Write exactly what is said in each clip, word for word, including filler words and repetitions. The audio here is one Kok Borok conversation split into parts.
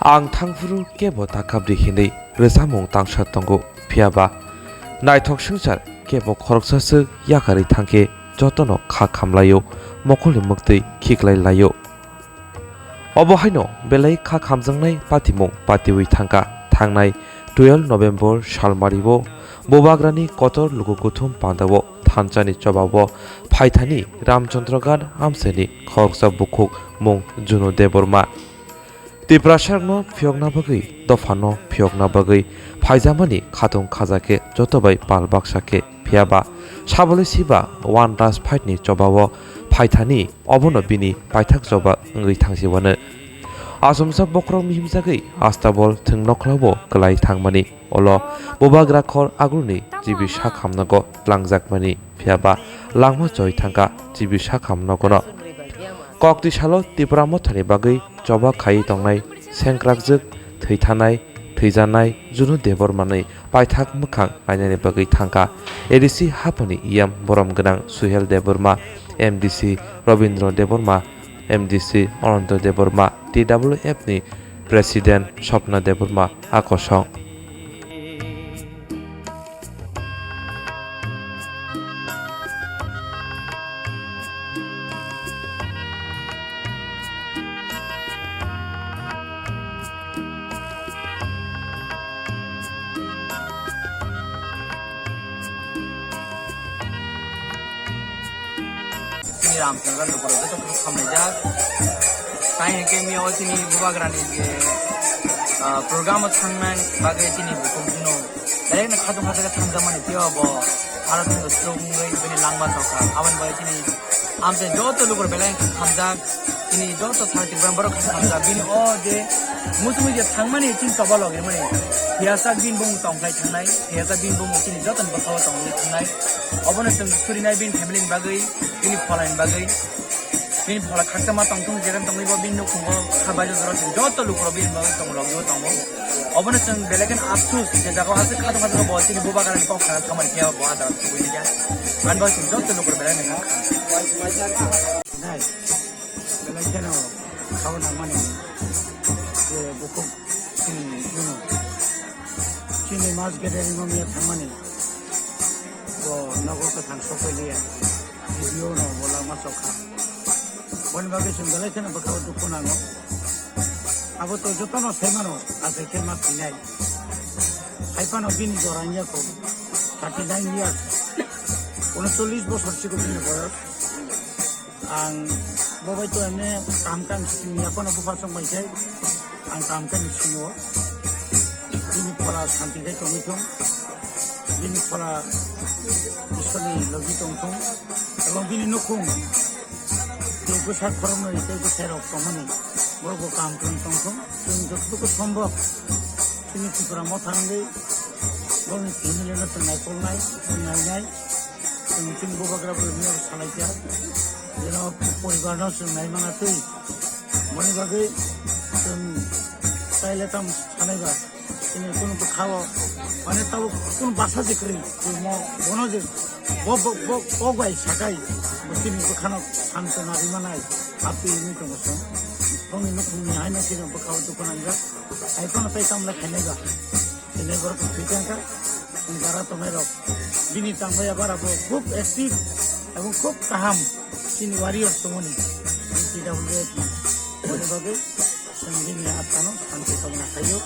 Ang thangphuru kebo ta kap di hinwi rwchapmung tangsa tongo, phiya ba naithok swngchar kebo khoroksa swk yakarwi thangkhe jotono kha khamlaio, mokolni mwktwi khiklai laio. Obo haino belai kha khamjaknai patimung patiwi thangkha. Thangnai twelve November salmario Bubagrani kotor luku kuthum pandao thansani chobao phaithani Ramchandra Ghat amchaini khoroksa bukhuk mung Junu Debbarma. Tiprasarokno phiyokna bagwi, dophano phiyokna bagwi phaijamani khatung khaja khe joto bai pal baksa khe, phiya ba sabole siba One Raj Fight ni chobao phaithani obono bini paithak choba wngwi thangsiwano. Achomsa bokhorok mihimjagwi astabol thwng nokhlao kwlai thangmani. Olo Bubagra khor agulni G B sakham nogo tlangjakmani, phiya ba langma choi thangkha G B sakham nogono. Kokti salo Tipra Mothani bagwi choba khaiwi tongnai sengkrakjwk, thwithanai, thwijanai Junu Debbarmani paithak mwkhang nainani bagwi thangkha A D C haphani E M borom gwnang Suhel Debbarma, M D C Robindra Debbarma, M D C Ananta Debbarma, T W F ni President Swapna Debbarma a kosong. Chini Ramchandra lukurok joto khe khamlaijak. Tai hwnkhe mia o chini Bubagrani je, ah, program o thangnai bagwi chini bukhuk bino belai no khatung khatung khe thangjak mani, phiya bo aro thwngwi chwngwi bini langma chokha. Aboni bagwi chini amchai joto lukurok belai khe khamjak. Chini joto sara Tripura borok khe khamjak. Bini o je muchungwi je thangmani chini choba logirmani. Phiyasa bini bumung tongkhlai thangnai. Phiyasa bini bumung chini jotoni bwkhao tongwi thangnai. Obono chwng surinai bini family ni bagwi, bini pholani bagwi. Bini phola khakchangma tongthung, jeran tongwi bo bini nukhungo kha baijak jorok chwng joto lukurok bini bagwi tongmung logio tongo. Obono chwng belai kheno apsus je jaga o aswk khatung khatung bo chini Bubagrani kok khna samani phiya bo a jaga tubui ya. Ani bagwi chwng joto lukurok belai kheno kha. Nai, belai kheno khao nangmani je bukhuk chini, chini mas gathering o miya thangmani bo nogo kwthang sokphailiya. Video no bo langma chokha. Boni bagwi chwng belai kheno bwkhao dukhu nango. Abo to jotono sai mano, asai khe ma sinai. Hai phano bini jora wngya kho, thirty nine years. Unocholish bosor chikon bini boyos. Ang bo bai to emne kam kam simi ya phano bupha song bai sai. Ang kam khe ni sini o. Bini phola santi khe tongwi thung. Bini phola Ishwarni logi tong thung. Ebong bini nukhung tei bwsa khoroknwi tei bwsai rok tongmani. Borok bo kam khe tong thung. Chwng jototoku sombok chini Tripura motha wngwi borokni family no chwng naikolnai, chwng nainai. Chwng chini bubagra bai miyar salai kha. Jeno poribar no chwng nai mana twi. Moni bagwi chwng taile tam sanai ba. Chini kunu bwkhao, mane tabo kunu basa je kwrwi. Mo bono je bo, bo, bo, bo bai sakai. Bo chini bwkhano thansa nari manai. Happy ni tongo chwng. Bongni nukhungni haino chini bwkhao dukhu nangjak. Hai kono tai tamle khainai ba. Tini borok thwi tangkha, chini jara tongnai rok. Bini tangbai abo abo khub active ebong khub kaham chini warriors tongmani. Chini T W F ni. Boni bagwi chwng bini athano santi tongna khaio,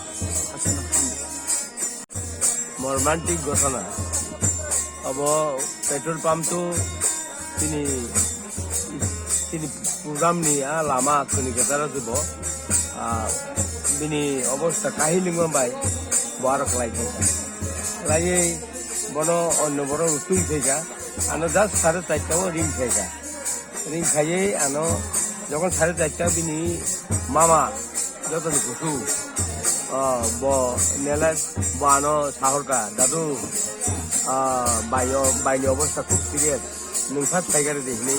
aswkno khaio. Mormantic ghotona. Abo petrol pump to chini, chini program ni a lama kuni ketaro se bo, ah, bini obostha kahilingma bai bo aro khlai kha. Khlaiwi bono onno borok rw twi khaikha. Ano just sare charta o ring khaikha. Ring khaiwi ano jokon sare charta bini mama jotoni kusu, ah, bo nele bo ano sahorkha, "Dadu, ah, baio, baini obostha khub serious. Nwng sa phaikha rw di," hinwi.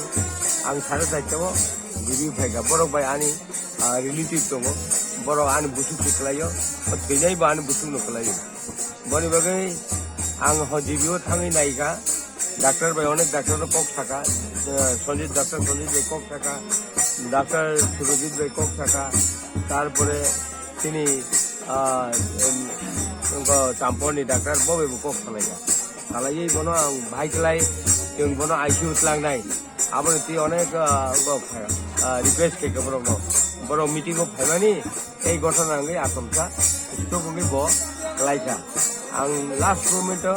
Ang sare charta o G B phaikha. Borok bai ani, ah, relative tongo. Borok ani busuk se kwlaio. O thwinai bo ani busuk no kwlaio. Boni bagwi ang ho G B o thangwi naikha. Doctor bai onek doctor no kok saka. Eh, Sanjit doctor Sanjit bai kok saka. Doctor Surojit bai kok saka. Tarpore Chini, ah, em, wngkha Champorni doctor, bo bai bo kok salaikha. Salaiwi bono ang bahai klai, chwng bono I C U tlangnai. Aboni twi onek, ah, wngkha, ah, request khaikha borokno. Borok meeting-o phaimani, ei gotona wngwi achomsa, stroke wngwi bo klaikha. Ang last moment-o,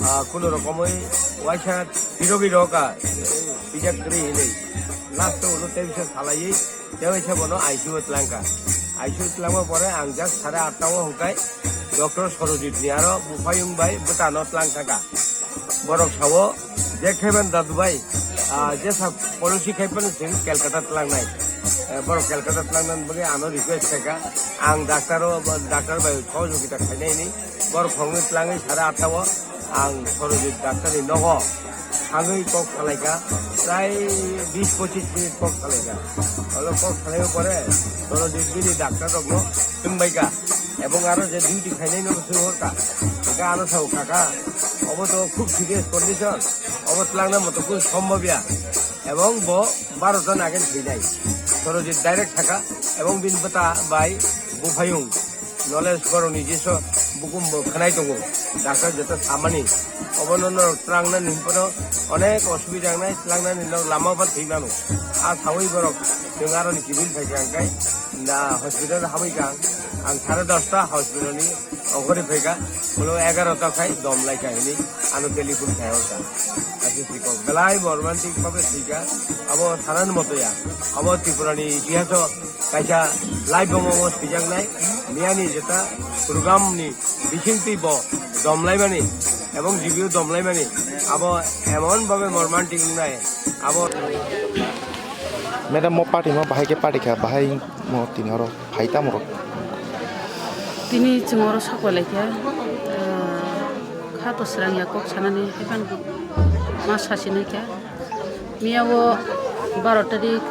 ah, kuno rokomwi waisa tirogwi rokha, pijak kwrwi hinwi. Last-o ulo tei bisa salaiwi, tei waisa bono I C U o tlangkha. I C U o tlangma pore ang jak sare atta o hwnkhe Doctor Sorojit ni aro buphayung bai bwtano tlang thangkha. Borok sao, je khaiban dadu bai, ah, jesa policy khaiban chwng Calcutta tlangnai. Eh, borok Calcutta tlangnani bagwi ano request khaikha. Ang doctor o, doctor bai sohojogita khainai hinwi. Borok khoroknwi tlangwi sare atta o ang Sorojit doctor ni nogo thangwi kok salaikha, prai bis pochis minute kok salaikha. Olo kok salaima pore Sorojit bini doctor rokno swngbaikha, ebong aro je duty khainai no swng horkha, hwnkhe ano sao, "Kaka, obo to khub serious condition, obo tlangna moto kunu sombhob ya," ebong bo baro jona ageni thwinai. Sorojit direct thaka, ebong bini bwta bai buphayung. Knowledge borokni jesu bukum bo khwnai tongo. Doctor jeta samani. Obono norok tlangnani hinphano onek osubida wngnai, tlangnani norok lama bo thwi mano. A sawi borok chwng aroni kibil phaikha hwnkhe na hospital habwi kha ang. Ang sare dosta hospital ni ongkhorwi phaikha. Ulo egarota khai dom laikha hinwi ano telephone khai horkha. Aswk thwikha. Belai bo romantic bhabe thwikha. Abo sanani moto ya. Abo Tripura ni itihaso kaisa live bomo o swijaknai, miyani jeta program ni bisingtwi bo domlaimani ebong G B o domlaimani, abo emon bhabe mormantic wngnai, abo. Madam, mo party mo bahai khe party kha, bahai mo tini oro phai tamo rok? Tini chwng oro sakwalai khe, ah, kha to srang ya kok sanani, haiphano ma sasi nai khe. Miya o baro tarik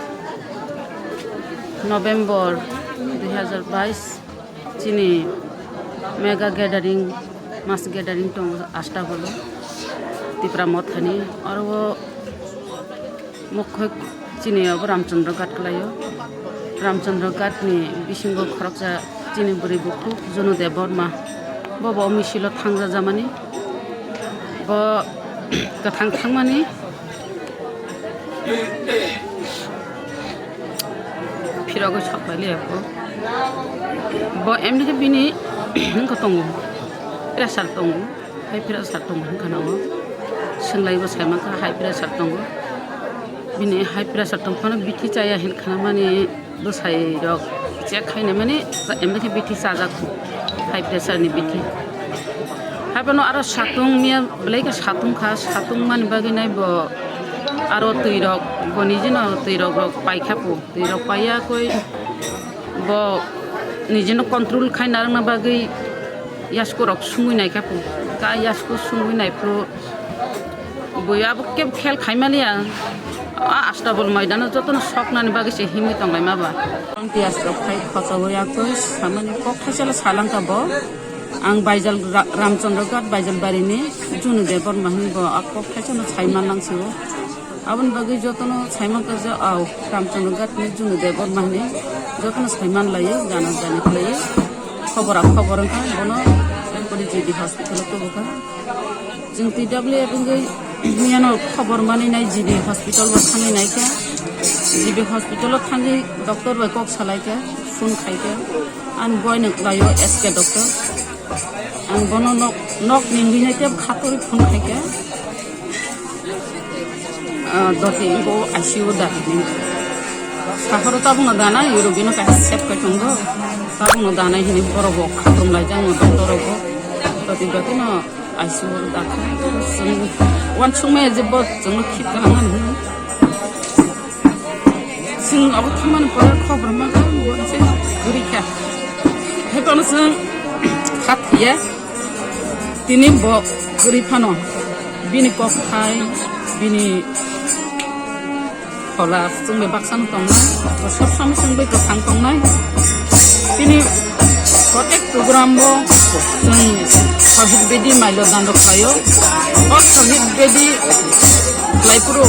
November dui hazar bais chini mega gathering, mass gathering tongo Astabolo Tipra Mothani. Oro o mokhe chini abo Ramchandra Ghat kwlaio. Ramchandra Ghat ni bisingo khoroksa chini bwrwi bukhuk Junu Debbarma. Bo bo o misilo thangjajamani. Bo kwthang thangmani phirogwi sok pai liya bo. Bo emni khe bini wngkha tongo, pressure tongo, high pressure tongo hinkhana o. Swnglaio bo saimankha high pressure tongo. Bini high pressure tongphano bithi chaya hinkhana mani. Bwsai rok check khaina mani emni khe bithi chajak, high pressure ni bithi. Haiphano aro satung miya belai khe satung kha, satung mani bagwi nai bo aro twi rok, bo nijino twi rok rok pai kha pu, twi rok paiya koi bo nijino control khai narwkna bagwi yasku rok sungwi nai kha pu, ka yasku sungwi nai phuru. Bui abo kebo khel khaimaliya, a Astabol maidano jotono soknani bagwi se himwi tonglaima ba. Volunteers rok phai khochogwi yakwi samani kok thaisala salangkha bo. Ang Baijal Ra-, Ramchandra Ghat Baijal barini Junu Debbarma hinwi bo a kok thaisano saimanlangsio. Aboni bagwi jotono saimankha je, au, Ramchandra Ghat ni Junu Debbarma hinwi jotono saimanlaio, jana jani khlaiwi. Khobor a khobor wngkha bono G B hospital o tubukha. Chwng T W F wngwi miyano khobor manwi nai G B hospital bo thangwi naikha. G B hospital o thangwi doctor bai kok salaikha, phone khaikha. Ani boino kwlaio S K doctor. Ang bono nok, nok ningwi nai tei khatorwi phone khaikha. Ah, doti bo I C U da hini. Sahoro tabukno dana, yurugino kaisa sep kai tongo. Tabukno dana hini borok bo khatung laijak no doctor rok bo. Doti doti no I C U da kha. Chwng wansukmaya je bo chwngno khit kaham mani hino. Chwng abo thangmani pore khobor ma kha, bo se kwrwi kha. Haiphano chwng kha thwiya. Tini bo kwrwi phano bini kok thai, bini phola chwng bai baksa no tongnai, bo sob samai chwng bai kwthang tongnai. Tini protek program bo chwng Shahid Bedi mailo dan rok khlaio. O Shahid Bedi khlai phuru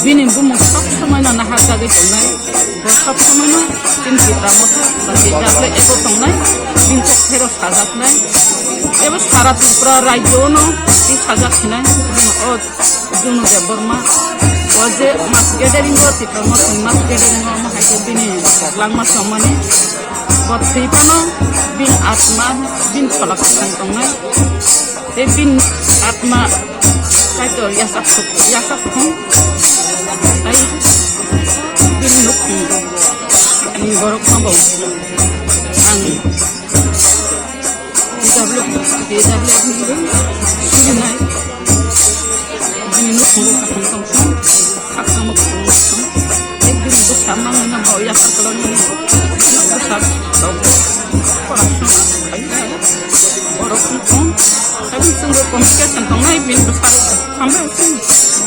bini bumung sob samai no naharjak. Tei tongnai, bo sob somoino chini Tipra Motha ba T W F o tongnai, bini kok pherok sajaknai. Ebo sara Tripura rajyo no tei sajak sinai, bini o Junu Debbarma, bo je mass gathering o, Tipra Motha ni mass gathering o, omo hai khe bini langma chongmani, bo thwi phano bini atma, bini phola kwthang tongnai. Tei bini atma Kaitor yasak suk, yasak thung. Tei bini nukhung ni borok no bo ang T W, T W ni bo sujinai. Bini nukhung bo kathang tong thung, khakchangma khung tong. Tei bini bwsa mangno bo yasak kwlangmani bwsa rok pora sona khai borok wng thung. Tei bini chwngno communication tongnai bini bwsa rok hambai wng thung.